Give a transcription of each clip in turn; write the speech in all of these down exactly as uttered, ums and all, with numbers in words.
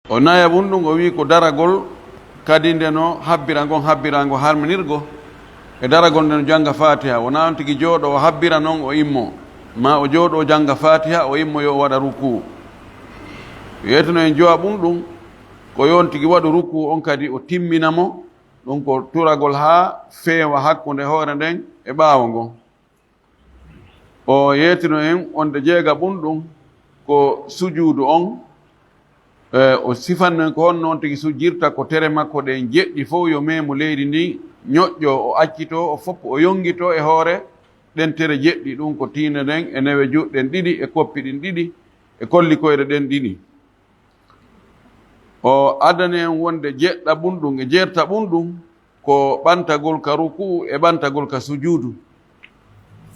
O nayaɓun ɗum, o wi'i ko daragol kadi nde no habbira ngon, habbiraango harminirgo e daragol nde no jannga Faatiha. Wonaa on tigi jooɗo o habbira non o immo, ma o jooɗo o jannga Faatiha o immo yo o waɗa rukuu. Yeetino en jowaɓun ɗum, ko yo on tigi waɗu rukuu on kadi o timmina mo, ɗum ko turagol haa feewa hakkunde hoore nden e ɓaawo ngon. O yeetino en wonde jeegaɓun ɗum ko sujuudu on, e, o sifanno en ko honno on tigi sujjirta ko tere makko ɗen jeɗɗi fow yo meemu leydi ndin, ñoƴƴo, o accito, o foppu, o yongito e hoore ɗen tere jeɗɗi, ɗum ko tiinde nden e newe juuɗe ɗen ɗiɗi e koppi ɗin ɗiɗi e kolli koyɗe ɗen ɗiɗi. O addani en wonde jeɗɗaɓun ɗum e jeertaɓun ɗum ko ɓantagol ka ruku'u e ɓantagol ka sujuudu.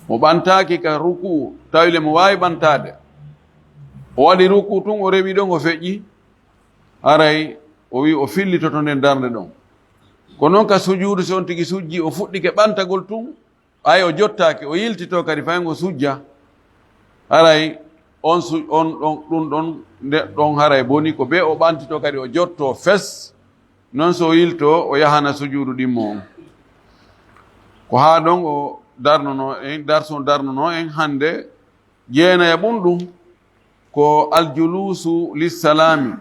Mo ɓantaaki ka ruku'u, tawi le mo waawi ɓantaade, o waɗi ruku'u tun, o rewi ɗon, o feƴƴi, haray o wi'i o fillitoto nden darnde ɗon. Ko non ka sujuudu, si on tigi sujji, o fuɗɗike ɓantagol tun, ɓay o jottaaki, o yiltitoo kadi fay ngo sujja, haray on su-, on ɗon, ɗum ɗon, nde ɗon haray boni ko bee o ɓantitoo kadi o jottoo fes, non so o yiltoo o yahana sujuudu ɗimmo on. Ko haa ɗon o darnonoo en, darsu on darnonoo en hannde, jeenayaɓun ɗum ko aljuluusu lissalaami,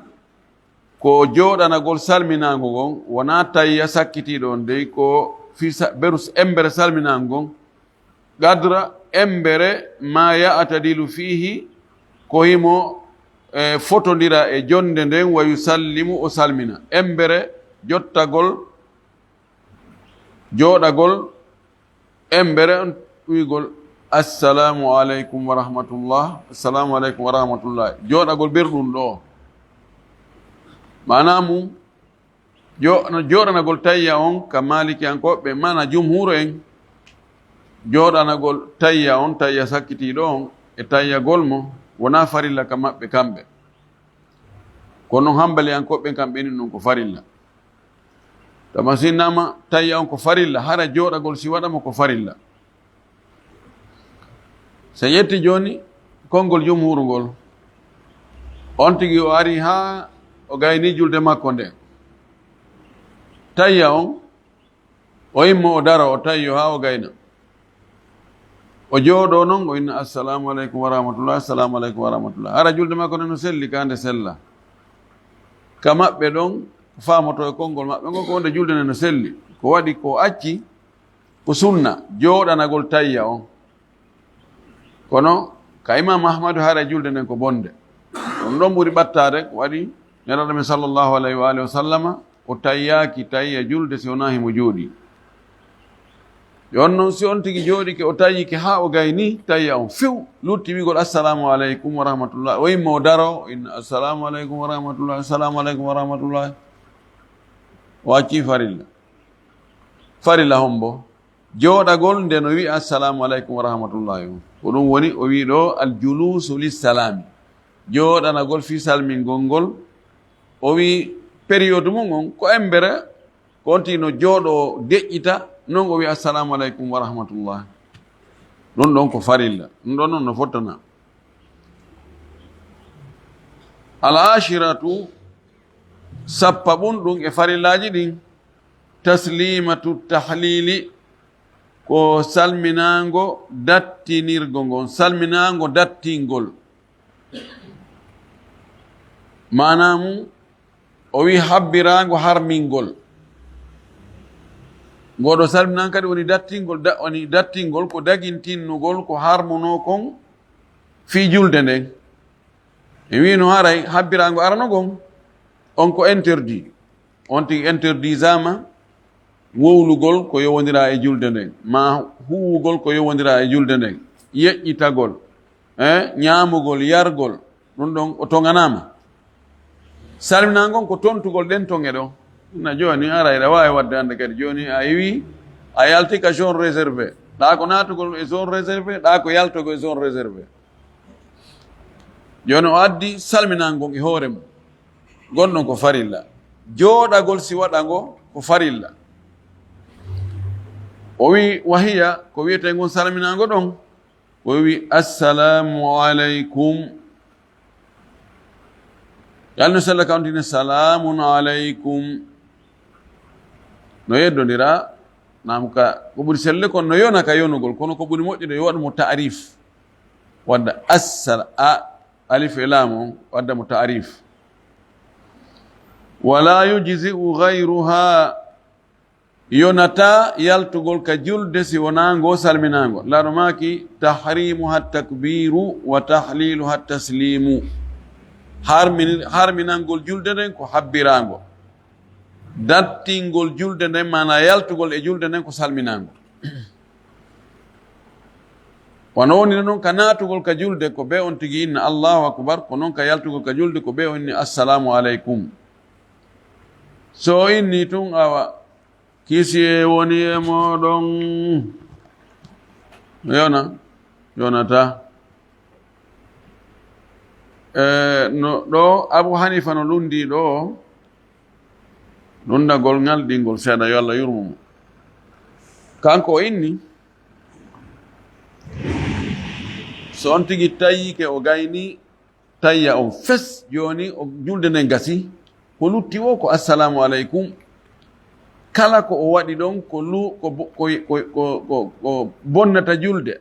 ko jooɗanagol salminaango ngon, wonaa tayya sakkitiiɗo on dey, ko fii sa-, beru s-, embere salminaango ngon, qadra embere maa ya'tadilu fiihi, ko himo, e, fotondira e jonnde nden, wa yusallimu, o salmina. Embere jottagol, jooɗagol embere on wi'ugol, "Assalaamu aleykum wa rahmatullah, assalaamu aleykum wa rahmatullah." Jooɗagol berɗum ɗo. Maanaa mum, jo-, no jooɗanagol tayya on ka Maalikiyankooɓe, maanaa jumhuuru en, jooɗanagol tayya on, tayya sakkitiiɗo on, e tayyagol mo, wonaa farilla ka maɓɓe kamɓe. Kono Hanbaliyankooɓe ɓen kamɓe ni ɗum ko farilla. Tama si innama tayya on ko farilla, hara jooɗagol si waɗama ko farilla. So ƴetti jooni konngol jumhuuru ngol, on tigi o ari haa o gayni julde makko nde. Tayya on, o immo o daro, o tayyo haa o gayna. O jooɗoo non, o inna, "Assalaamu aleykum wa rahmatullah, assalaamu aleykum wa rahmatullah." Hara julde makko nde no selli, ka nde sella. Ka maɓɓe ɗon, faamoto e konngol maɓɓe ngol, ko wonde julde nde no selli. Ko waɗi ko acci, ko sunna, jooɗanagol tayya on. Kono ka Imam Ahmadu, hara julde nden ko bonde. Ɗum ɗon ɓuri ɓattaade, ko waɗi Nelaaɗo men sallallahu alayhi wa alihi wa sallama, o tayyaaki tayya julde si wonaa himo jooɗi. Jooni non, si on tigi jooɗike, o tayyike haa o gayni tayya on few, lutti wi'ugol, "Assalaamu aleykum wa rahmatullah." O immo o daro, o inna, "Assalaamu aleykum wa rahmatullah, assalaamu aleykum wa rahmatullah." O acci farilla. Farilla hombo? Jooɗagol nde no wi'a, "Assalaamu aleykum wa rahmatullahi," on. Ko ɗum woni, o wi'i ɗo, "Al juluusu lissalaami." Jooɗanagol fii salmingol ngol. O wi'i période mum on, ko embere, ko on tigi no jooɗoo deƴƴita, non o wi'a, "Assalaamu aleykum wa rahmatullah." Ɗum ɗon ko farilla. Ɗum ɗon non no fottana. Al ashiratu, sappa ɓun ɗum e farillaaji ɗin, taslimatu tahlili, ko salminaango dattinirgo ngon, salminaango dattingol. Maanaa mum, o wi'i habbiraango harmingol. Ngoɗo salminaan kadi woni dattingol, da-, woni dattingol ko dagintinnugol ko harmunoo kon fii julde nden. Mi wi'ino haray habbiraango arano ngon, on ko interdit. On tigi interdisaama wowlugol ko yowondira e julde nden, maa huuwugol ko yowondira e julde nden, yeƴƴitagol, eh, ñaamugol, yargol, ɗum ɗon o toŋanaama. Salminaa ngon ko tontugol ɗen toŋe ɗon. Na jooni, haray ɗa waawi waɗde hannde kadi. Jooni a iwi, a yalti ka zone réservé. Ɗa ko naatugol e zone réservé, ɗa ko yaltugol e zone réservé. Jooni o addi salminaa ngon e hoore mum. Gonɗon ko farilla. Jooɗagol si waɗa ngo ko farilla. O wi, wahiya, ko wiyetee ngon salminaango ɗon, o wi, "Assalaamu aleykum." Yalno sella ka on tine, "Salamun aleykum." No yeddondira, nam ka, ko ɓuri selle kon no yona ka yonugol, kono ko ɓuri moƴƴude yo waɗu mo ta'rif. Wadda assal-, a, alif e laam on, wadda mo ta'rif. "Wala yujzi'u ghayruha." Yonata yaltugol ka julde si wonaa ngo salminaango. Laaɗo maaki, "Tahrimuha takbiru wa tahliluha taslimu." Harmin-, harminangol julde nden ko habbiraango. Dattingol julde nden, maanaa yaltugol e julde nden ko salminaango. Wano woniri non ka naatugol ka julde, ko be on tigi inna Allahu akbar, ko non ka yaltugol ka julde, ko be on inni assalamu aleykum. So o inni tun, awa, "Kisiyee woni e mooɗon." Yona, yonata. E, no ɗo Abu Hanifa no lundi ɗo, lundagol ngal ɗingol seeɗa, yo Allah yurmo mo. Kanko o inni, so on tigi tayyike o gayni, tayya on fes, jooni o julde nden gasi, ko lutti o ko assalamu aleykum. Kala ko o waɗi ɗon ko lu-, ko bo-, ko, ko, ko, ko, ko bonnata julde,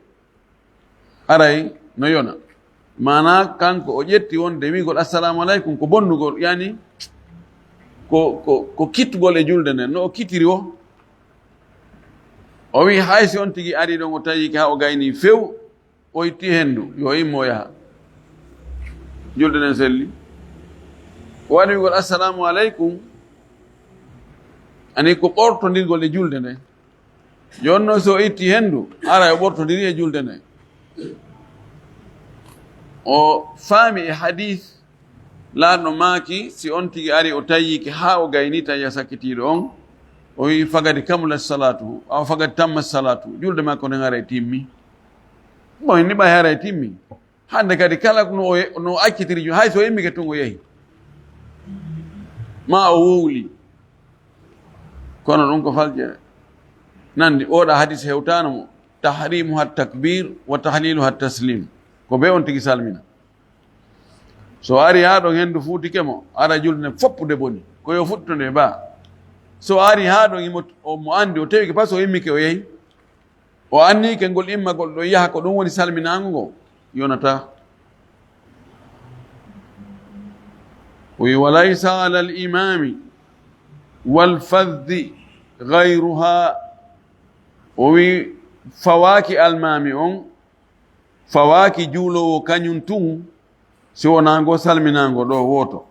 aray no yona. Maanaa kanko o ƴetti wonde wi'gol assalamu aleykum ko bonnugol, yani ko, ko, ko kittugol e julde nden, no o kitiri o. O wi'i hay si on tigi ari ɗon o tayyike haa o gayni few, o itti hendu, yo immo o yaha. Julde nden selli. Ko woni wi'gol assalamu aleykum, ani ko ɓortondirgol e julde nden. Jooni non so o itti hendu, aray o ɓortondiri e julde nden. O faami e hadis, laaɗo maaki, si on tigi ari o tayyike haa o gayni tayya sakkitiiɗo on, o wi'i, "Fagadi kamula salatu, aw fagadi tamma salatu." Julde makko nden aray timmi. Bon, ni ɓay haray timmi. Hande kadi kala no o, no o accitiri ju-, hay so o immike tun o yehi. Ma o wowli. Kono ɗum ko faljere. Nandi, oɗa hadis hewtano mo. "Tahrimuha takbir wa tahliluha taslim." Ko be on tigi salmina. So ari haa ɗon hendu fuutike mo, ara julde nden foppude boni. Ko yo fuɗɗito nde ba. So ari haa ɗon imo, o mo andi, o tewike pas o immike o yehi. O anniike ngol immagol ɗon yaha, ko ɗum woni salminaango ngo, yonata. O wi, "Wa laysa ala al imami wal faddi ghayruha." O wi, fawaaki almaami on, fawaaki juuloowo kañum tun, si wonaa ngo salminaango ɗo wooto.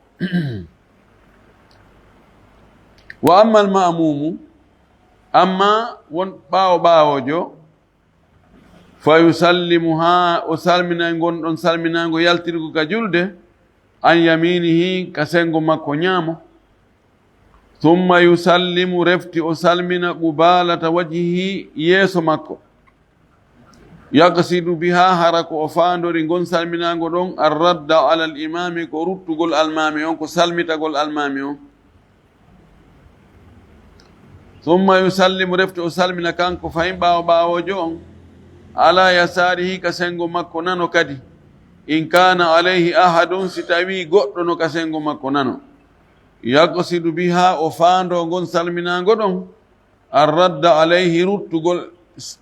Wa ammal ma'mumu, amma won ɓaawo ɓaawojo, fa yusallimu, haa o salmina ngon ɗon salminaango yaltirgo ka julde, an yaminihi, ka sengo makko ñaamo. Summa yusallimu, refti o salmina, qubalata wajhihi, yeeso makko. Yaqsidu biha, hara ko o faandori ngon salminaango ɗon, arradda ala al imami, ko ruttugol almaami on, ko salmitagol almaami on. Summa yusallimu, refti o salmina kanko fahin ɓaawo ɓaawojo on, ala yasarihi, ka sengo makko nano kadi. In kana alayhi ahadun, si tawi goɗɗo no ka sengo makko nano. Yaqsidu biha, o faando ngon salminaango ɗon, arradda alayhi, ruttugol,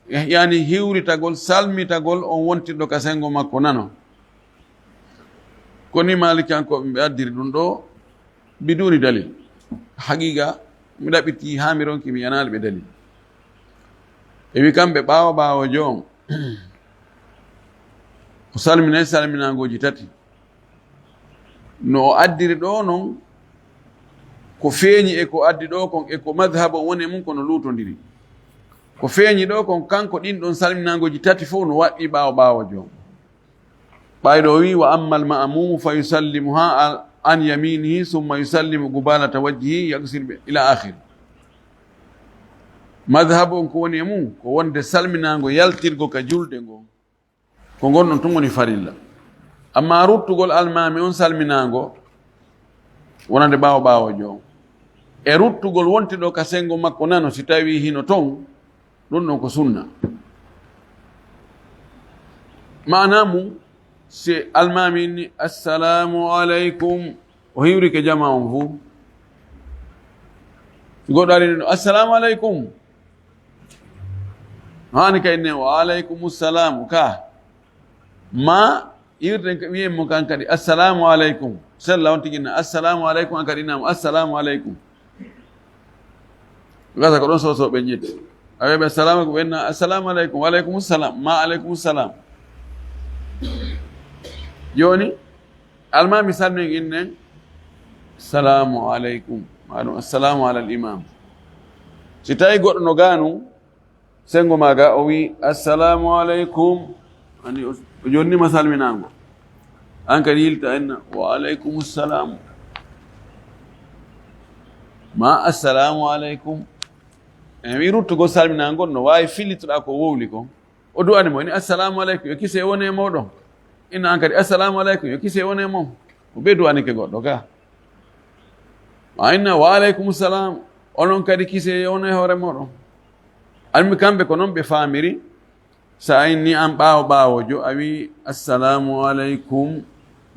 yani hiwritagol, salmitagol on wontirɗo ka sengo makko nano. Ko ni Maalikiyankooɓe ɓe addiri ɗum ɗo, biduni dalil. Haqiqa, mi ɗaɓɓiti haa mi ronki, mi yanaali ɓe dalil. E wi kamɓe ɓaawo ɓaawojo on, o salminay salminaangooji tati. No o addiri ɗo non, ko feeñi e ko addi ɗo kon, e ko madhab on woni e mum, kono luutondiri. Ko feeñi ɗo kon, kanko ɗin ɗon salminaangooji tati fof no waɗɗi ɓaawo ɓaawojo on. Ɓayɗo o wi, "Wa ammal ma'mumu fa yusallimuha al-, an yaminihi, summa yusallimu qubalata wajhihi, yaghsil bi-, ila akhiri." Madhab on ko woni e mum, ko wonde salminaango yaltirgo ka julde ngon, ko ngon ɗon tun woni farilla. Amma ruttugol almaami on salminaango, wonande ɓaawo ɓaawojo on. E ruttugol wonti ɗo ka sengo makko nano, si tawi hino ton, ɗum ɗon ko sunna. Maana mum, si almaami inni, "Assalamu aleykum," O hiwrike jama on fuu. Si goɗɗo ari no, "Assalamu aleykum." Haani ka inne, "Wa aleykumu salam." Ka. Ma, irten ka, wi'en mo kan kadi, "Assalamu aleykum." Sella on tigi na, "Assalamu aleykum." An kadi na mo, "Assalamu aleykum." Gasa ko ɗon soso ɓe ƴetti. A wi'a ɓe, "Assalamu aleykum." Ɓe na, "Assalamu aleykum." "Wa aleykumu salam." "Ma aleykumu salam." Jooni, almaami salmin innen, "Assalamu aleykum." Maa ɗum, "Assalamu alal imam." Si tawi goɗɗo no gaanu, sengo maaga o wi, "Assalamu aleykum." Ani o, o jonnima salminaango. An kadi yilta inna, "Wa aleykumu salam." Ma, "Assalamu aleykum." En wi ruttugol salminaango no waawi fillitoɗaa ko wowli kon. O du'ani mo, ini, "Assalamu aleykum, yo kise wone e mooɗon." Inna an kadi, "Assalamu aleykum, yo kise wone e mon." Ko ɓe du'anike goɗɗo ka. Ma inna, "Wa aleykum salam." Onon kadi kise wone e hoore mooɗon. Almi kamɓe ko non ɓe faamiri. Sa inni an ɓaawo ɓaawojo, a wi, "Assalamu aleykum."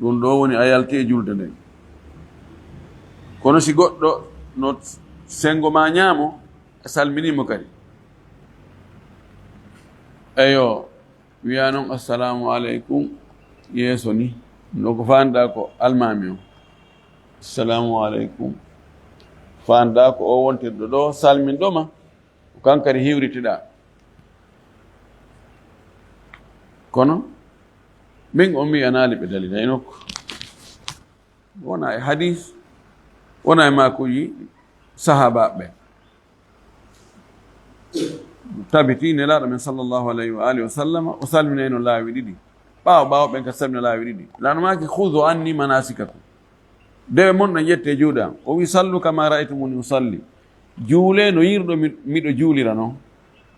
Ɗum ɗo woni a yalti e julde nden. Kono si goɗɗo no sengo ma ñaamo, a salminii mo kadi. Eyo, wiya noon, "Assalamu aleykum." Yeeso ni, no ko faanɗa ko almaami on. "Assalamu aleykum." Faanɗa ko o wontirɗo ɗo, salminɗo ma. Ko kan kadi hiwritiɗa. Kono, min on mi anaali ɓe dalila e nokku. Wona e hadis, wona e maakuuji sahaabaaɓe ɓen. Tabiti Nelaaɗo men sallallahu alayhi wa alihi wa sallama, o salminayno laawi ɗiɗi. Ɓaawo, ɓaawo ɓen ka salmina laawi ɗiɗi. Laano maaki, "Khudu anni manasikakum." Dewe mon ɗon ƴette juuɗe am. O wi, "Sallu kama ra'aytumuni usalli." Juule no yirɗo mi, miɗo juulira non.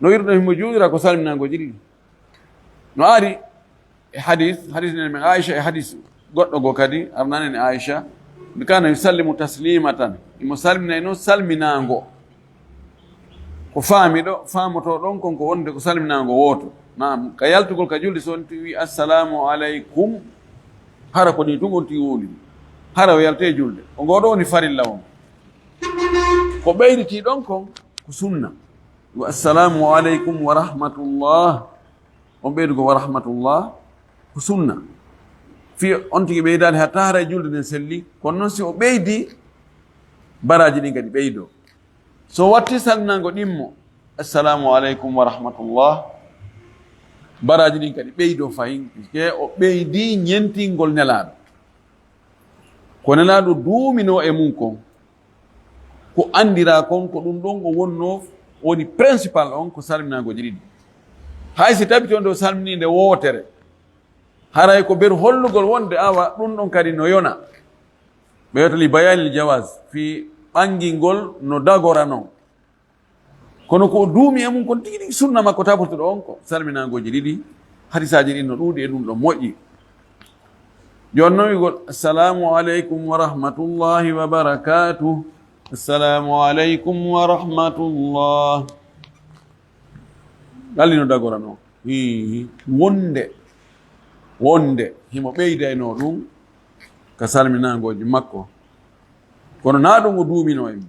No yirɗo himo juulira ko salminaangoji ɗiɗi. No ari e hadis, hadis nen men Aisha e hadis goɗɗo go kadi, arnanen e Aisha, "Bi kana yusallimu taslimatan." Imo salminay non salminaango. Ko faamiɗo, faamoto ɗon kon ko wonde ko salminaango wooto. Naam, ka yaltugol ka julde so on tigi wi, "Assalamu aleykum." Hara ko ni tun on tigi wowli. Hara o yaltee julde. O ngoo ɗo woni farilla on. Ko ɓeyditi ɗon kon ko sunna. Wa assalamu aleykum wa rahmatullah. On ɓeydugo wa rahmatullah ko sunna. Fii on tigi ɓeydaali hatta hara e julde nden selli. Kono non si o ɓeydi, baraaji ɗin kadi ɓeydo. So watti salminango ɗimmo, "Assalamu aleykum wa rahmatullah." Baraaji ɗin kadi ɓeydo fahin, ke o ɓeydi ñentingol Nelaaɗo. Ko Nelaaɗo duumino e mum kon, ko anndira kon, ko ɗum ɗon o wonno woni principal on, ko salminangoji ɗiɗi. Hay si tabiti on ɗo salmini nde wootere, haray ko ber hollugol wonde awa ɗum ɗon kadi no yona. Ɓe wiyata li bayanil jawaz, fii ɓangingol no dagora non. Kono ko o duumi e mum kon tigi tigi sunna makko tabortuɗo on ko salminangoji ɗiɗi. Hadisaaji ɗin no ɗuuɗi e ɗum ɗon moƴƴi. Jooni non wi'gol, "Assalamu aleykum wa rahmatullahi wa barakatuh. Assalamu aleykum wa rahmatullah." Ɗalli no dagora non. Hihi. Wonde, wonde, himo ɓeydayno ɗum ka salminangoji makko. Kono na ɗum o duumino e mum.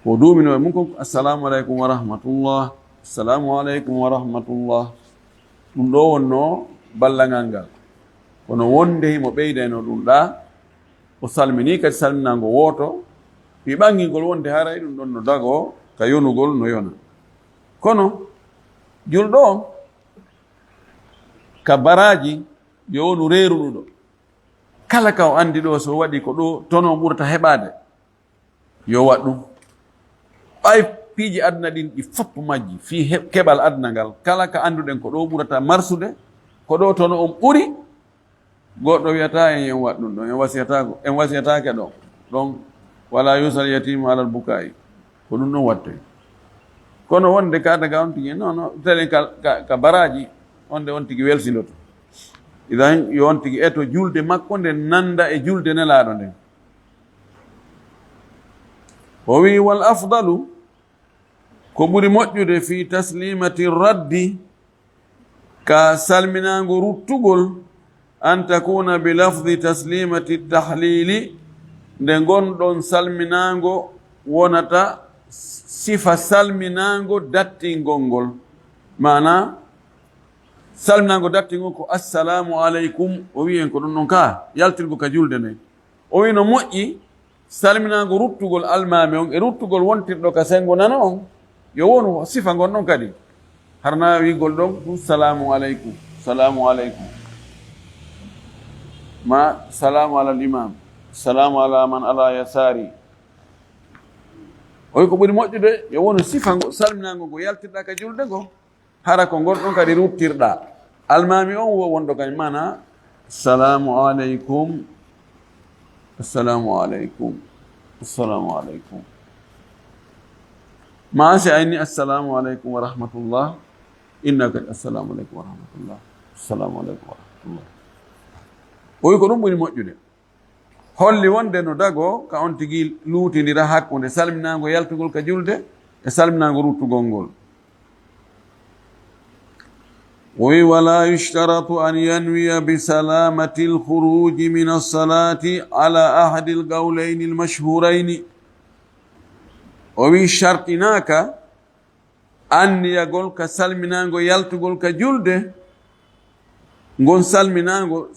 Ko duumino e mum kon, "Assalamu aleykum wa rahmatullah, assalamu aleykum wa rahmatullah." Ɗum ɗo wonno ballagal ngal. Kono wonde himo ɓeydayno ɗum ɗa, o salmini kadi salminango wooto, ɓi ɓangingol wonde haray ɗum ɗon no dago ka yonugol no yona. Kono julɗo on, ka baraaji, yo wonu reeruɗuɗo. Kala ka o andi ɗo, so waɗi ko ɗo tono ɓurata heɓaade, yo waɗ ɗum. Ɓay piiji aduna ɗin ɗi fof majji, fii he-, keɓal aduna ngal, kala ka anduɗen ko ɗo ɓurata marsude, ko ɗo tono on ɓuri, goɗɗo wiyata en, en waɗ ɗum ɗon, en wasiyataako, en wasiyataake ɗon. Ɗon, "Wala yusal yatimu alal bukai." Ko ɗum ɗon watte. Kono wonde ka daga on tigi, non, non, telen ka, ka, ka baraaji, wonde on tigi welsindoto. Idan, yo on tigi eto julde makko nden nanda e julde Nelaaɗo nden. O wi, "Wal afdalu, ko ɓuri moƴƴude fi taslimati raddi, ka salminaango ruttugol, أن تكون بلفظ تسليمة التحليل, nde ngonɗon salminaango wonata sifa salminaango dattingol ngol. Maana, salminaango dattingol ko "Assalamu aleykum", o wi'i en ko ɗum ɗon ka yaltirgo ka julde nden. O wi'i no moƴƴi salminaango ruttugol almaami on e ruttugol wontirɗo ka senngo nano on, yo wonu sifa ngon ɗon kadi. Harna wi'gol ɗon ɗum, "Salaamu aleykum, salaamu aleykum." Ma, "Salaamu alal imaam, salaamu ala man ala yasaari." O wi'i ko ɓuri moƴƴude, yo wonu sifa ngo, salminaango ngo yaltirɗa ka julde ngo. Hara ko ngon ɗon kadi ruttirɗa. Almaami on wo wonɗo kañ maana, "Assalamu aleykum, assalamu aleykum, assalamu aleykum." Ma si ayni, "Assalamu aleykum wa rahmatullah." Inna kadi, "Assalamu aleykum wa rahmatullah, assalamu aleykum wa rahmatullah." O wi'i ko ɗum ɓuri moƴƴude. Holli wonde no dago ka on tigi luutindira hakkunde salminaango yaltugol ka julde e salminaango ruttugol ngol. O wi'i, "ولا يشترط أن ينوي بسلامة الخروج من الصلاة على أحد القولين المشهورين." O wi'i, shartinaaka anniyagol ka salminaango yaltugol ka julde, ngon salminaango,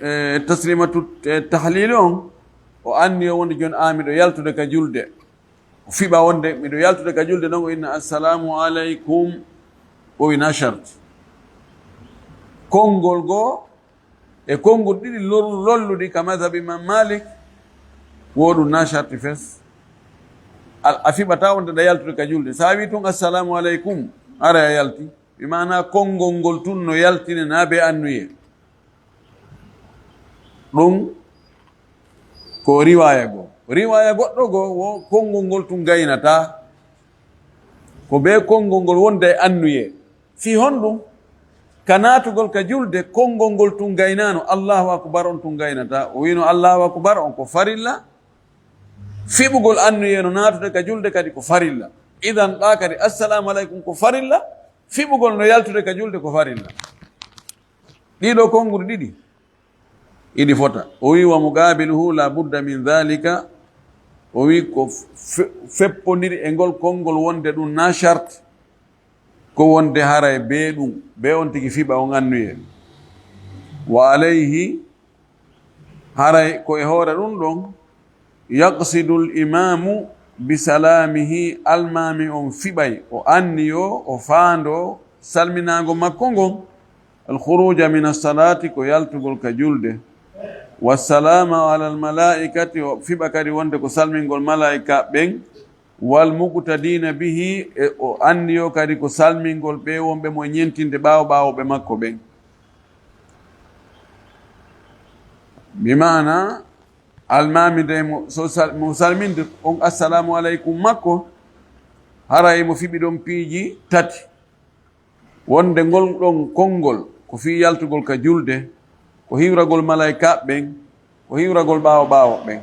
e, taslimatu, e, tahlil on, o anniyo wonde jooni, a, miɗo yaltude ka julde. O fiɓa wonde miɗo yaltude ka julde, non o inna, "Assalamu aleykum." O wina sharti. Konngol goo e konnguɗi ɗiɗi lol-, lolluɗi ka madhab Imam Malik, wo ɗum na sharti fes. A, a fiɓata wonde ɗa yaltude ka julde. Sa wi tun, "Assalamu aleykum," hara a yalti. Bi maana konngol ngol tun no yaltine na be annuye. Ɗum ko riwaaya goo. Riwaaya goɗɗo goo wo konngol ngol tun gaynata. Ko be konngol ngol wonde e annuye. Fii honɗum? Ka naatugol ka julde, konngol ngol tun gaynaano, "Allahu akbar" on tun gaynata. O wiino, "Allahu akbar" on ko farilla. Fiɓugol annuye no naatude ka julde kadi ko farilla. Idan ɗa kadi, "Assalamu aleykum" ko farilla. Fiɓugol no yaltude ka julde ko farilla. Ɗiɗo konnguɗi ɗiɗi. Iɗi fota. O wi, "ومقابله لا بد من ذلك." O wi ko fe-, feppondiri e ngol konngol wonde ɗum na sharti. Ko wonde haray be ɗum, be on tigi fiɓa on annuye. "وعليه", haray ko e hoore ɗum ɗon, "يقصد الإمام بسلامه", almaami on fiɓay, o anniyo, o faando salminaango makko ngon, "الخروج من الصلاة", ko yaltugol ka julde, "والسلام على الملائكة", o fiɓa kadi wonde ko salmingol malaa'ika ɓen, "والمقتدين به", e o anniyo kadi ko salmingol ɓe wonɓe mo e ñentinde ɓaawo ɓaawoɓe makko ɓen. Bi maana, almaami de mo, so sal-, mo salminde on "Assalamu aleykum" makko, haray mo fiɓi ɗon piiji tati. Wonde ngol ɗon konngol ko fii yaltugol ka julde, ko hiwragol malaa'ika ɓen, ko hiwragol ɓaawo ɓaawo ɓen.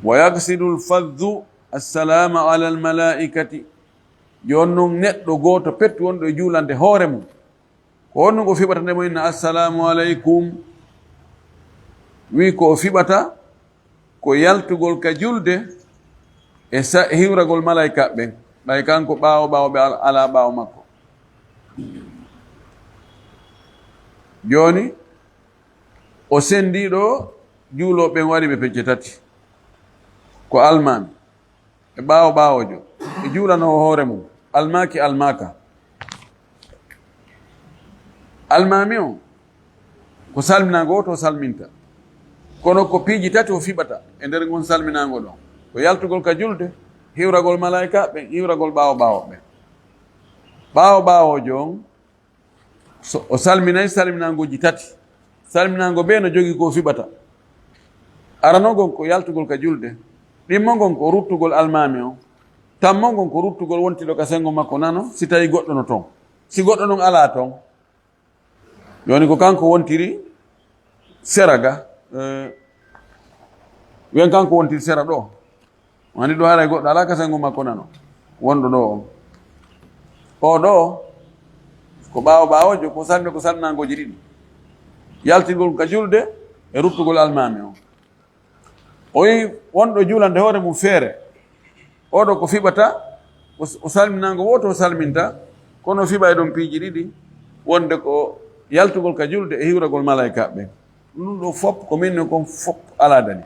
"ويقصد الفذ السلام على الملائكة". Jooni non neɗɗo gooto pettu wonɗo e juulande hoore mum, ko honɗum o fiɓata nde mo inna, "Assalamu aleykum"? Wi ko o fiɓata ko yaltugol ka julde e sa-, e hiwragol malaa'ika ɓen, ɓay kanko ɓaawo ɓaawo ɓe al-, alaa ɓaawo makko. Jooni, o senndii ɗo juulooɓe ɓen waɗi ɓe pecce tati. Ko almaami, e ɓaawo ɓaawojo, e juulanoowo hoore mum, almaaki almaaka. Almaami on, ko salminaango o to salminta. Kono ko piiji tati o fiɓata e nder ngon salminaango ɗon. Ko yaltugol ka julde, hiwragol malaa'ika ɓen, hiwragol ɓaawo ɓaawo ɓen. Ɓaawo ɓaawojo on, so o salminay salminaangoji tati. Salminaango bee no jogii ko o fiɓata. Arano ngon ko yaltugol ka julde. Ɗimmo ngon ko ruttugol almaami on. Tammo ngon ko ruttugol wontiɗo ka senngo makko nano, si tawii goɗɗo no ton. Si goɗɗo non alaa ton, jooni ko kanko wontiri sera ga, eh, wen kanko wontiri sera ɗo. Wani ɗo haray goɗɗo alaa ka senngo makko nano. Wonɗo ɗo on. O ɗo, ko ɓaawo ɓaawojo, ko salmi-, ko salminaangoji ɗiɗi. Yaltingol ka julde e ruttugol almaami on. O wi wonɗo julande hoore mum feere. Oɗo ko fiɓata, o, o salminaango wooto o salminta, kono o fiɓa e ɗon piiji ɗiɗi, wonde ko yaltugol ka julde e hiwragol malaykaaɓe ɓen. Ɗum ɗo fop ko min kon fop alaa dali.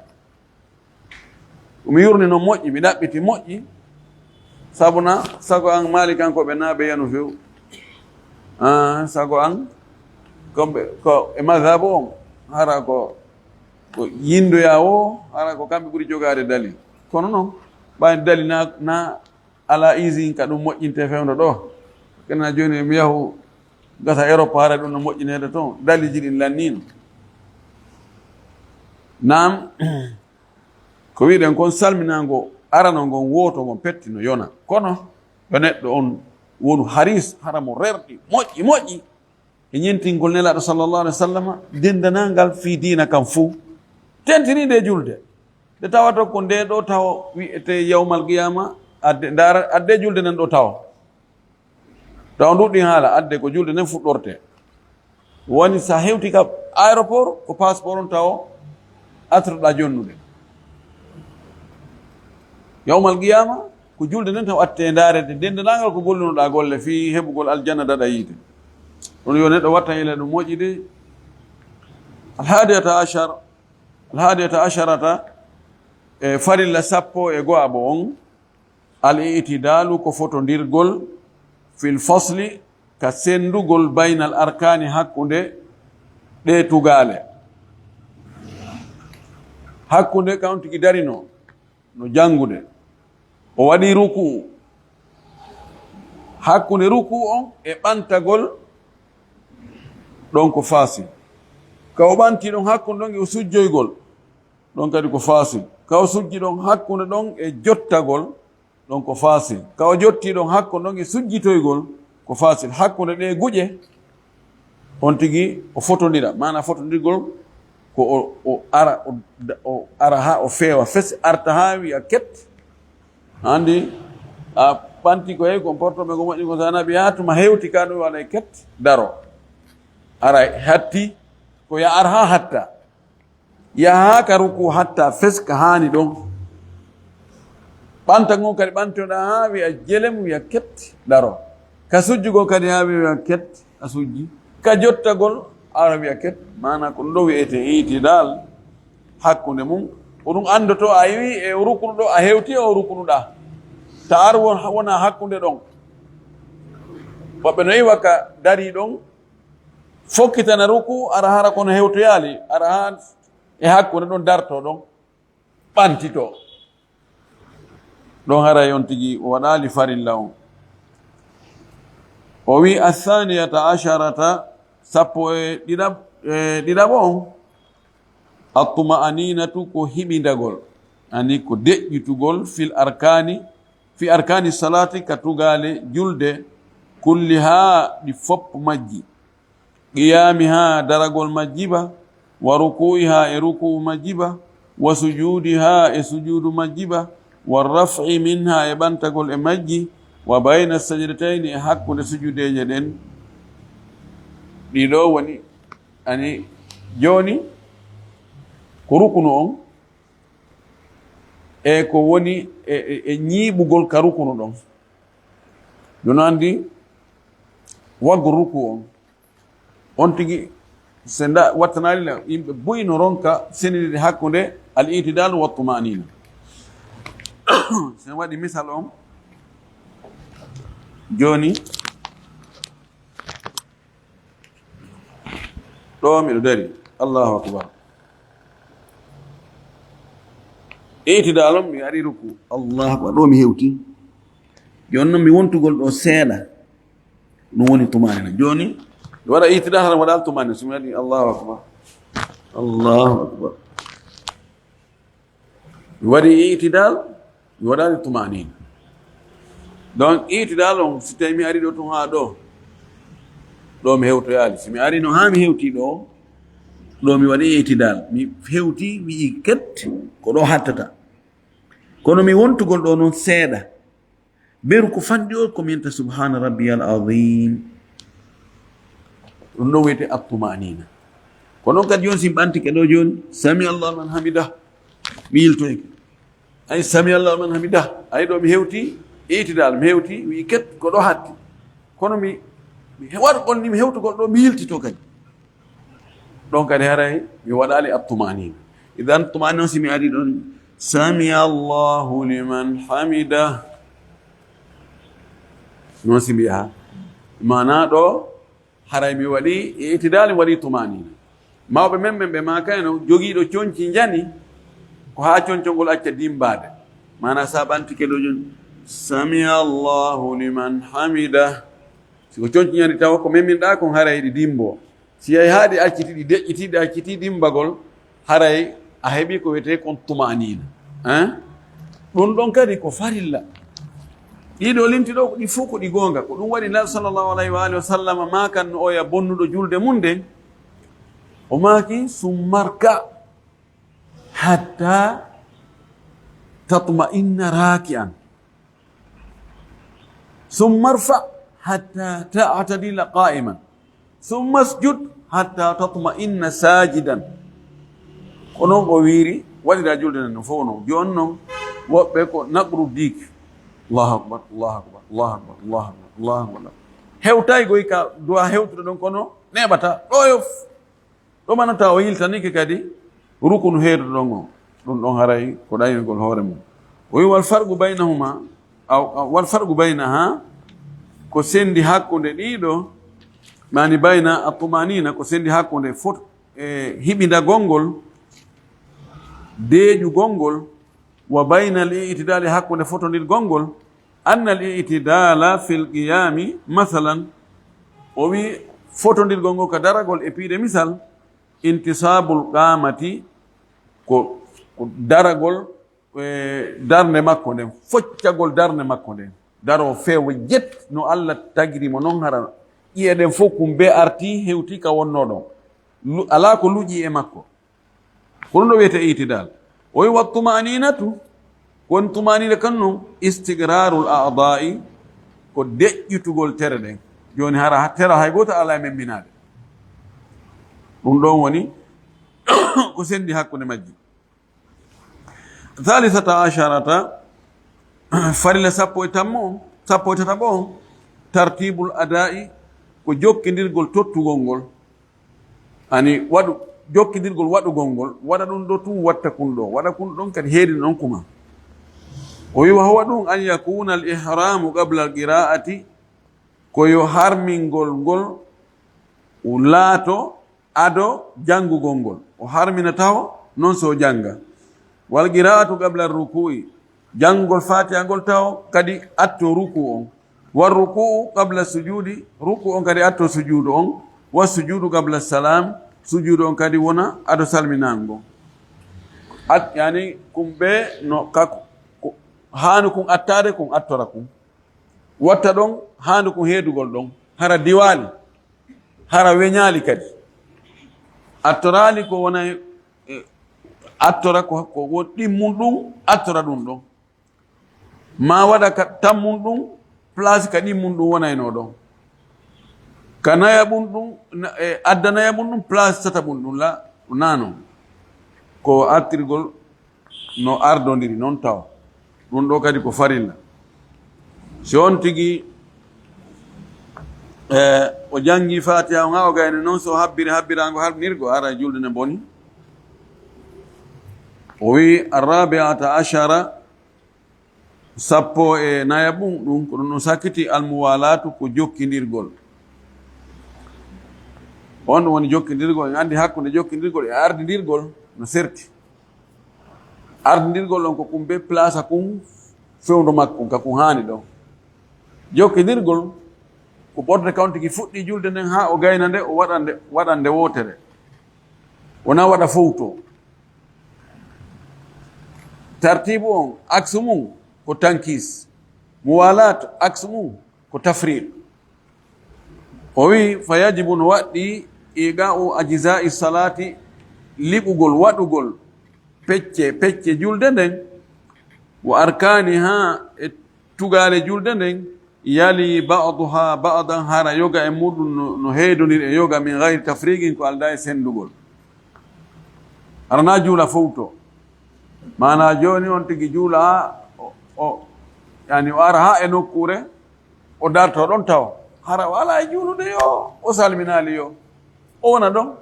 Ko mi yurni noon moƴƴi, mi ɗaɓɓiti moƴƴi, sabu na sago an maalikankooɓe naa ɓe yanu few. Ah, sago an, ko ɓe, ko e mazhabu on, hara ko, ko yindoyaa o, hara ko kamɓe ɓuri jogaade dali. Kono noon, ɓay dali na, na alaa isin ka ɗum moƴƴinte fewndo ɗo. Kena jooni mi yahu gasa Europe, hara ɗum no moƴƴineede toon. Daliiji ɗin lanniino. Naam, ko wiɗen kon salminaango arano ngon wooto ngon petti no yona. Kono yo neɗɗo on wonu haris, hara mo rerɗi, moƴƴi, moƴƴi. E ñentingol Nelaaɗo sallallahu alaihi wasallam, dendanangal fii diina kan fuu. Tentini nde julde. Nde tawata ko nde ɗo tawo wi'ete yawmal qiyama, adde, ndaara, adde julde nden ɗo tawo. Taw nduɗɗin haala, adde ko julde nden fuɗɗorte. Woni sa hewti ka aéroport, ko passeport on tawo artoɗa jonnude. Yawmal qiyama, ko julde nden taw atte ndaarede, dendanangal ko gollunoɗa golle fii heɓugol aljanna daɗa yiite. Ɗum yo neɗɗo watta ila ɗum moƴƴi de. Alhadiyata ashar, alhadiyata asharata, e farilla sappo e go'aɓo on, al i'tidalu ko fotondirgol, fil fasli ka sendugol, baynal arkani hakkunde ɗe tugaale. Hakkunde ka on tigi darino, no janngude. O waɗi ruku'u. Hakkunde ruku'u on e ɓantagol, ɗon ko fasil. Ka o ɓanti ɗon hakkunde ɗon e o sujjoygol, ɗon kadi ko fasil. Ka o sujji ɗon hakkunde ɗon e jottagol, ɗon ko fasil. Ka o jotti ɗon hakkunde ɗon e sujjitoygol, ko fasil. Hakkunde ɗe guƴe, on tigi o fotondira, maana fotondirgol ko o, o ara, o, o ara haa o feewa fes, arta haa wi'a ket. Anndi a ɓanti ko heewi, ko porto ɓe ko moƴƴi ko sana ɓe yaha tuma hewti ka ɗum waɗa ket, daro. Ara hatti ko ya ar haa hatta. Yaha ka ruku hatta fes ka haani ɗon. Ɓanta ngon kadi ɓantoɗa haa wi'a jelem, wi'a ket, daro. Ka sujjugol kadi haa wi'a ket, a sujji. Ka jottagol, ara wi'a ket. Maana ko ɗum ɗo wi'ete itidal hakkunde mum. Ko ɗum anndoto a iwi e rukunu ɗo, a hewti e o rukunuɗa. Ta ar won, wona hakkunde ɗon. Woɓɓe no iwa ka dari ɗon, fokkitana ruku, ara hara kono hewtoyaali, ara haa e hakkunde ɗon darto ɗon, ɓantito. Ɗon haray on tigi o waɗaali farilla on. O wi, athaniyata asharata, sappo e ɗiɗaɓ-, e ɗiɗaɓo on, attuma'aninatu ko hiɓindagol, ani ko deƴƴitugol fil arkani, fi arkani salati ka tugaale julde, kulliha ɗi fopp majji. Qiyamiha, daragol majji ba, wa ruku'iha, e ruku'u majji ba, wa sujudiha, e sujudu majji ba, wa raf'i minha, e ɓantagol e majji, wa bayna sajdatayni, e hakkunde sujudeeje ɗen. Ɗiɗo woni, ani, jooni, ko rukunu on, e ko woni e, e, e ñiiɓugol ka rukunu ɗon. Jono anndi waggu ruku on. On tigi, se nda, wattanaali la, yimɓe buy no ronka senidide hakkunde al itidal wa tumanina. Sen waɗi misal on, jooni, ɗo miɗo dari. Allahu akbar. Itidal on, mi ari ruku. Allahu akbar. Ɗo mi hewti. Jooni noon mi wontugol ɗo seeɗa. Ɗum woni tumanina. Jooni, mi waɗa itidal, hara mi waɗaali tumanina. So mi waɗi Allahu akbar. Allahu akbar. Mi waɗi itidal, mi waɗaali tumanina. Donc, itidal on, si tawi mi ari ɗo tun haa ɗo, ɗo mi hewtoyaali. Si mi ari no haa mi hewti ɗo, ɗo mi waɗi itidal. Mi hewti, mi yi ket, ko ɗo hattata. Kono mi wontugol ɗo noon seeɗa. Beru ko fanɗi o, ko mi yanta subhana rabbiyal azim. Ɗum ɗo wiyete attumanina. Ko noon kadi jooni, si mi ɓantike ɗo jooni, "Sami Allahu liman hamidah," mi yiltoyke. Ay, "Sami Allahu liman hamidah." Ay, ɗo mi hewti itidal, mi hewti, wi ket, ko ɗo hatti. Kono mi, mi wargol ni, mi hewtugol ɗo, mi yiltito kadi. Ɗon kadi haray mi waɗali at-tumanina. Idan tumanina, si mi ari ɗon, "Sami Allahu liman hamidah." Noon si mbiya, maana ɗo, haray mi waɗi itidal, mi waɗi tumanina. Mawɓe men ɓen ɓe maakayno, jogiiɗo conci njani, ko haa concol ngol acca dimbaade. Maana sa ɓantike ɗo jooni, "Sami Allahu liman hamidah." Si ko conci njani tawa ko meminɗa kon, haray ɗi dimbo. Si yahi haa ɗi acciti, ɗi deƴƴiti, ɗi acciti dimbagol, haray a heɓi ko wiyetee kon tumanina. Hein? Ɗum ɗon kadi ko farilla. Ɗiɗo limti ɗo, ɗi fof ko ɗi goonga. Ko ɗum waɗi Nulaaɗo sallallahu alayhi wa alihi wa sallam maakanno oya bonnuɗo julde mum nden, o maaki, "Summa rka hatta tatma'inna raki'an, summa rfa hatta ta'tadila qa'iman, summa sujud hatta tatma'inna sajidan." Ko noon o wiiri, waɗira julde nden no fof noon. Jooni noon, woɓɓe ko naqru diik. Allahu akbar, Allahu akbar, Allahu akbar, Allahu akbar, Allahu akbar. Hewtay goy ka du'a hewtude ɗon, kono neeɓata ɗo yo f-, ɗo manata o yiltanike kadi rukunu heeduɗo ɗon o. Ɗum ɗon haray ko ɗaynugol hoore mum. O wi, "Wal farqu baynahuma, aw, aw, wal farqu baynaha," ko sendi hakkunde ɗiɗo, mani bayna at-tumanina, ko sendi hakkunde fot-, e hiɓindagol ngol, deeƴugol ngol, wa bayna al-i'tidali, hakkunde fotondirgol ngol, anna al-i'tidala fil qiyami, masalan, o wi fotondirgol ngol ka daragol e piide misal, intisabul qamati, ko, ko daragol, e, darnde makko nden, foccagol darnde makko nden, daro feewa jet no Allah tagiri mo non, hara ƴi'e ɗen fof kum be arti hewti ka wonno ɗon. Lu-, alaa ko luƴi e makko. Ko ɗum ɗo wiyetee itidal. O wi, "Wa tumaninatu," ko woni tumanina kan non, "istiqrarul a'dha'i," ko deƴƴitugol tere ɗen. Jooni hara tera hay gooto alaa e memminaade. Ɗum ɗon woni ko sendi hakkunde majji. Thalithata asharata, farilla sappo e tammo, sappo e tataɓo on, tartibul ada'i, ko jokkindirgol tottugol ngol. Ani waɗu, jokkindirgol waɗugol ngol, waɗa ɗum ɗo tun, watta kun ɗo, waɗa kun ɗon kadi heedi ɗon kuma. O wi, "Wa huwa ɗum an yakuna al ihramu qabla al qira'ati," ko yo harmingol ngol laato ado janngugol ngol. O harmina taho, non so jannga. Wal qira'atu qabla ruku'i, janngugol Fatiha ngol taho kadi atto ruku on. War ruku'u qabla sujudi, ruku on kadi atto sujudu on. Wa sujudu qabla salam, sujudu on kadi wona ado salminango. At, yani, kumbe no ka ko, haani kun attaade, kun attora kun. Watta ɗon, haandu ko heedugol ɗon, hara diwaali, hara weñaali kadi. Attoraali ko wona e, e, attora ko, ko won ɗimmun ɗum, attora ɗum ɗon. Ma waɗa ka tammun ɗum, place ka ɗimmun ɗum wonayno ɗon. Ka nayaɓun ɗum, na-, e, adda nayaɓun ɗum, place tataɓun ɗum la, nano. Ko artirgol no ardondiri noon tawa. Ɗum ɗo kadi ko farilla. Si on tigi, e, o janngi Fatiha on haa o gayni noon, so habbiri habbiraango harnirgo, ara julde ne boni. O wi, "Arrabi'ata ashara," sappo e nayaɓun, ɗum ko ɗum ɗum sakkiti, almuwalatu, ko jokkindirgol. On ɗum woni jokkindirgol. En anndi hakkunde jokkindirgol e ardindirgol no serti. Ardindirgol on ko kum be place kun fewndo makkun, ka kun haani ɗon. Jokkindirgol ko ɓorde kawntigi fuɗɗi julde nden haa o gayna nde, o waɗa nde, waɗa nde wootere. Wona waɗa fowto. Tartibu on, aksu mum ko tankis. Muwalat, aksu mum ko tafriq. O wi, "Fa yajibu," no waɗɗi, "iqa'u ajza'i salati," liɓugol, waɗugol pecce, pecce julde nden, "wa arkaniha," e tugaale julde nden, "yali ba'duha ba'dan," hara yoga e muɗum no, no heedondir e yoga, "min ghayri tafriqin," ko aldaa e sendugol. Hara na juula fowto. Maana jooni on tigi juula, o, o, yani o ara haa e nokkuure, o darto ɗon tawa. Hara o alaa e juulude yo, o salminaali yo. O wona ɗon.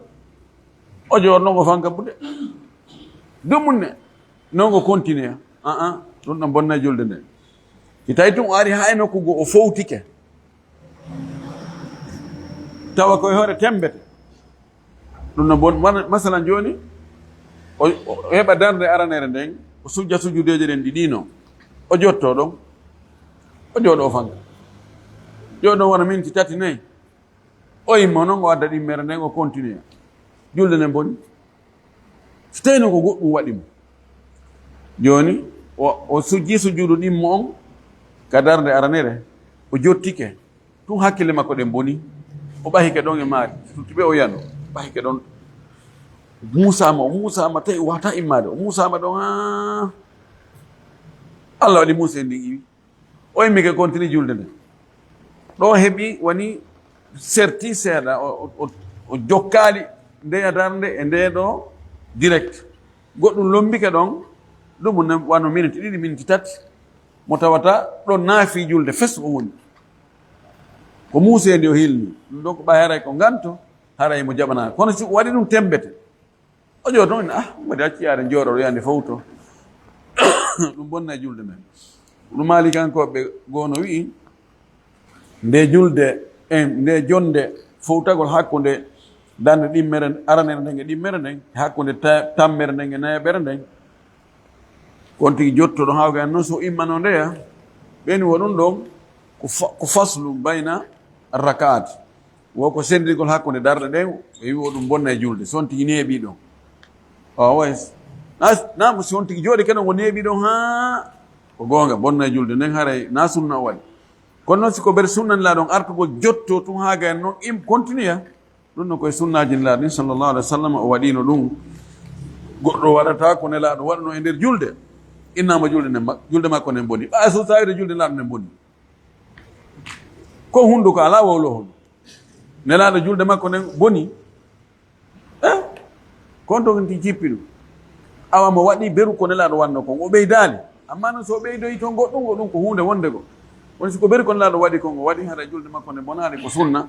O jooɗo non o fanka buɗe. Dumunne. Non o continue. Ah, ah, ɗum ɗon bonna julde nde. Si tawi tun o ari haa e nokku goo o fowtike. Tawa koye hoore tembete. Ɗum no bon, wan-, masalan jooni, o, o heɓa darnde aranere nden, o sujja sujudeeje ɗen ɗiɗi non. O jotto ɗon, o jooɗo o fanka. Jooɗo wona minti tati nayi. O immo non, o adda ɗimmere nden, o continue. Julde nden boni. So tawi non ko goɗɗum waɗi mo. Jooni, o, o sujji sujudu ɗimmo on ka darnde aranere, o jottike. Tun hakkille makko ɗen boni. O ɓahike ɗon e maari. Tuttuɓe o yano. Ɓahike ɗon. Muusaama, o muusaama tawi o wata immaade. O muusaama ɗon haa Allah waɗi muuse ndin iwi. O immike continue julde nden. Ɗo heɓi woni serti seeɗa, o, o, o, o jokkaali ndeya darnde e nde ɗo direct. Goɗɗum lombike ɗon, ɗum ne wano miniti ɗiɗi, miniti tati. Mo tawata ɗon naafi julde fes o woni. Ko muuseendi o hilni. Ɗum ɗon ko ɓay haray ko nganto, haray mo jaɓanaa. Kono si o waɗi ɗum tembete, o jooɗo ɗon, ah, mboɗo acci yaade jooɗo ɗo yande fow to. Ɗum bonna e julde men. Ɗum Maalikankooɓe goo no wi'i, nde julde, en, nde jonde fowtagol hakkunde darnde ɗimmere, aranere nden e ɗimmere nden, hakkunde ta-, tammere nden e nayaɓere nden, kon tigi jottoɗo hawga en noon so immano ndeya, ɓeni wo ɗum ɗon ko fa-, ko faslu bayna rakaat. Wo ko sendirgol hakkunde darɗe ɗen, ɓe wi o ɗum bonna e julde, so on tigi neeɓi ɗon. O way, na, na mo si on tigi jooɗi kene o neeɓi ɗon haa ko goonga, bonna e julde nden haray na sunna o waɗi. Kono noon si ko ber sunna Nelaaɗo on artugol jotto tun haa gay noon im continue, ɗum no koye sunnaaji Nelaaɗo ɗin sallallahu alaihi wa sallam o waɗino ɗum. Goɗɗo waɗata ko Nelaaɗo waɗno e nder julde, innama julde nden ma-, julde makko nden boni. Ɓay so tawide julde Nelaaɗo nden boni. Ko hunduko alaa wowlo hono. Nelaaɗo julde makko nden boni. Eh? Kon to nti jippi ɗum. Awa mo waɗi beru ko Nelaaɗo wanno kon. O ɓeydaali. Amma noon so o ɓeydoyi toon goɗɗum, ko ɗum ko huunde wonde go. Woni si ko beru ko Nelaaɗo waɗi kon, o waɗi hara julde makko nden bonaali ko sunna.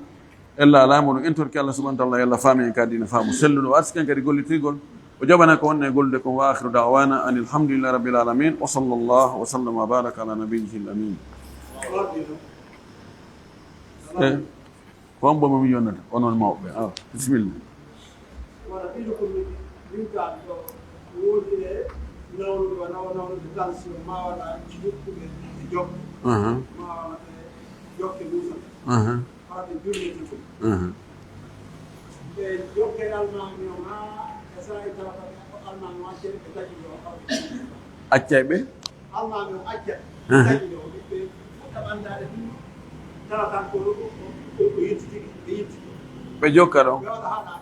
Ella alaa mo ɗum en torki Allah subhanahu wa ta'ala, yo Allah faami en ka diina faamu selluɗo. O arsiken kadi gollitirgol. O jaɓana ko wonno e gollude kon. Wa akhiru da'wana anil hamdulillahi rabbil alamin. Wa sallallahu wa sallam wa baraka ala nabiyyihil amin. Eh, ko on bomo mi yonnata, onon mawɓe. Awa, bisimilla. Wala ɗiɗo ko min, min ka ɗo, woodi e nawnude, wa nawa nawnude tension, ma wala jikkuɓe e jokke. Aha. Ma wala ɓe jokke musa. Aha. Haade julde tun. Aha. Ɓe jokke almaami o ma, e sa e tawata ɓe ko almaami o accere ɓe taƴi o hawde. Accay ɓe? Almaami o acca. Aha. Taƴi o ɓe fuɗɗa ɓandaade ɗum. Tawa tan ko, ko, ko, ko yiltiti, ɓe yiltiti. Ɓe jokka ɗon. Ɓe waɗa haɗa.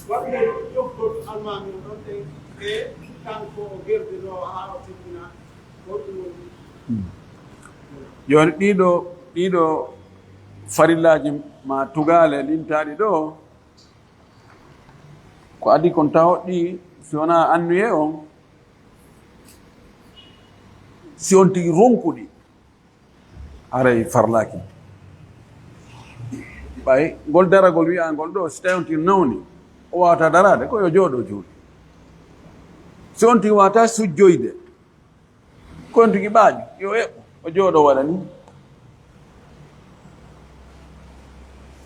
Waɗde jokkol almaami o ɗon ɗen e kanko o gerduno haa o timmina. Jooni ɗiɗo, ɗiɗo farillaaji ma tugaale lintaaɗi ɗo, ko adii kon taho ɗi, si wonaa annuye on, si on tigi ronkuɗi, haray farlaaki. Ɓay ngol daragol wi'angol ɗo, si tawi on tigi nawni, o waawata daraade, ko yo jooɗo juuɗe. Si on tigi waawata sujjoyde, ko on tigi ɓaaƴo, yo eɓɓo, o jooɗo waɗa ni.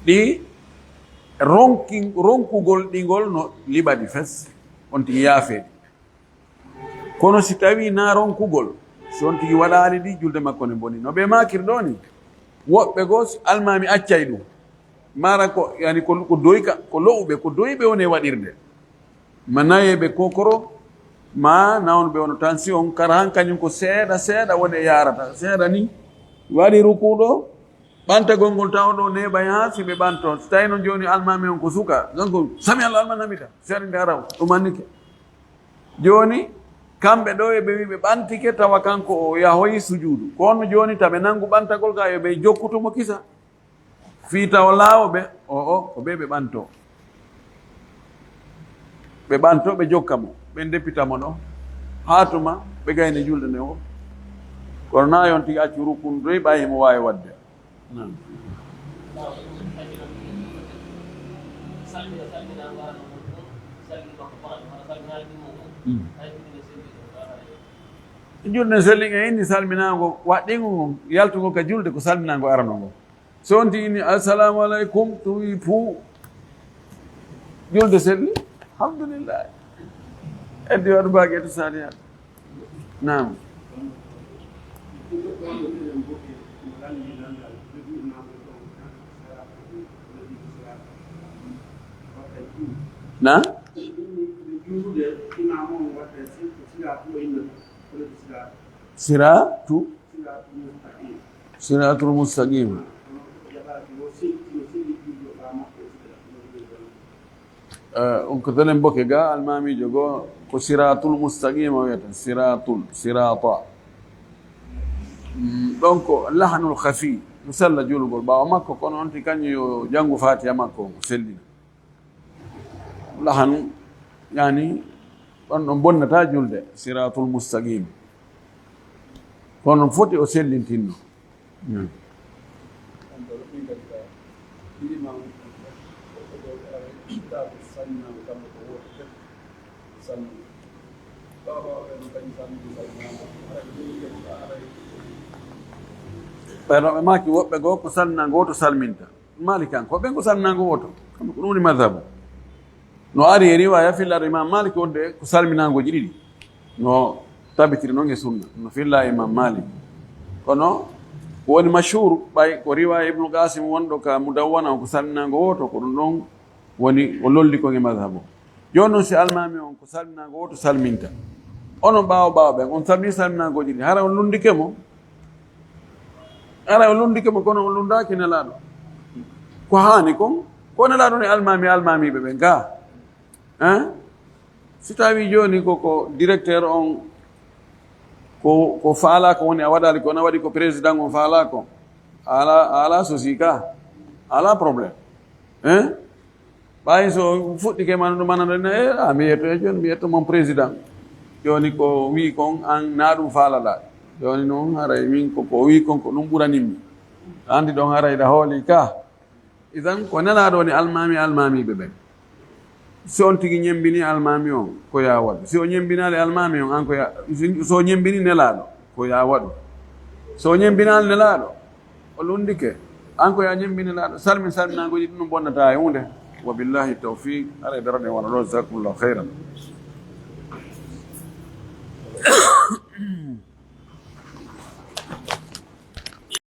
Ɗi ronki-, ronkugol ɗi ngol no liɓa ɗi fes, on tigi yaafee ɗi. Kono si tawi na ronkugol, si on tigi waɗaali ɗi, julde makko ne boni. No ɓe maakir ɗo ni, woɓɓe goo, si almaami accay ɗum, mara ko, yani ko, ko doyka, ko lo'uɓe, ko doyɓe woni e waɗirde. Ma nayeɓe kokoro, ma nawnuɓe wano tension, kara han kañum ko seeɗa, seeɗa woni e yaarata. Seeɗa ni, waɗi rukuɗo, ɓantagol ngol tawa ɗo neeɓay haa si ɓe ɓanto. Si tawi noon jooni almaami on ko suka, kanko, "Sami Allah, alman hamida." Seeɗa nde araw, ɗum annike. Jooni, kamɓe ɗo eɓe wi ɓe ɓantike, tawa kanko o yahoyi sujuudu. Kono jooni, taɓe nanngu ɓantagol ka, yo ɓe jokkutu mo kisa. Fii tawa laawo ɓe, o, o, ko ɓe ɓe ɓanto. Ɓe ɓanto, ɓe jokka mo, ɓe ndeppita mo ɗo. Haa tuma ɓe gayni julde nde o. Kono na yon tigi accu rukun doy ɓay himo waawi waɗde. Naam. Mm. Julde selli nge inni salminaango waɗɗingo ngon, yaltugol ka julde ko salminaango arano ngo. So on tigi inni, "Assalamu alaikum," to wi puu, julde selli, alhamdulillah. Eddi waɗu baage to saniya. Naam. Na? Siratu? Siratul mustaqim. Eh, on ko dalen boke ga, almamijo go, ko siratul mustaqima wiyata, siratul, sirata. Mm, ɗon ko lahanul khafi, no sella julugol ɓaawo makko, kono on ti kañum yo janngu fatiha makko, o sellina. Lahanu, yani, ɗon ɗon bonnata julde, siratul mustaqim. Kono foti o sellintinno. Mm. Ɓayno ɓe maaki woɓɓe goo ko salminaa ngoo to salminta. Malikan ko ɓen ko salminaango woto. Kamɓe ko ɗum woni madhabu. No ari e riwaya fillaaɗo Imam Malik wonde ko salminaangooji ɗiɗi. No tabitiri noon e sunna. No filla Imam Malik. Kono ko woni mashhur ɓay ko riwaya Ibnu Qasim wonɗo ka Mudawwana on ko salminaango woto, ko ɗum ɗon woni o lolli kon e madhabu. Jooni noon si almaami on ko salminaango woto salminta. Onon ɓaawo ɓaawo ɓen, on salmini salminaangooji ɗiɗi. Hara on lunndike mo? Hara on lunndike mo, kono on lunndaaki Nelaaɗo. Ko haani kon, ko Nelaaɗo ni almaami, almaamiiɓe ɓen gaa. Hein? Si tawi jooni ko, ko directeur on, ko, ko faalaa ko woni a waɗaali, kono a waɗi ko président on faalaa ko. Ala, ala souci ka. Ala problème. Hein? Ɓay so fuɗɗike man ɗum manano ne, eh, a mi yetto e jooni, mi yetto mon président. Jooni ko wi kon an na ɗum faalaɗa. Jooni noon haray min ko, ko wi kon ko ɗum ɓuranimmi. Andi ɗon haray ɗa hooli ka. Idan ko Nelaaɗo woni almaami, almaamiiɓe ɓen. Si on tigi ñembini almaami on, ko ya waɗu. Si o ñembinaali almaami on, an ko ya, si, so ñembini Nelaaɗo, ko ya waɗu. So ñembinaali Nelaaɗo, o lunndike, an ko ya ñembi Nelaaɗo. Salmin, salminaango ɗum bonnataa e huunde. Wa billahi tawfiq, haray darade wona ɗo, jazakumullahu khairan.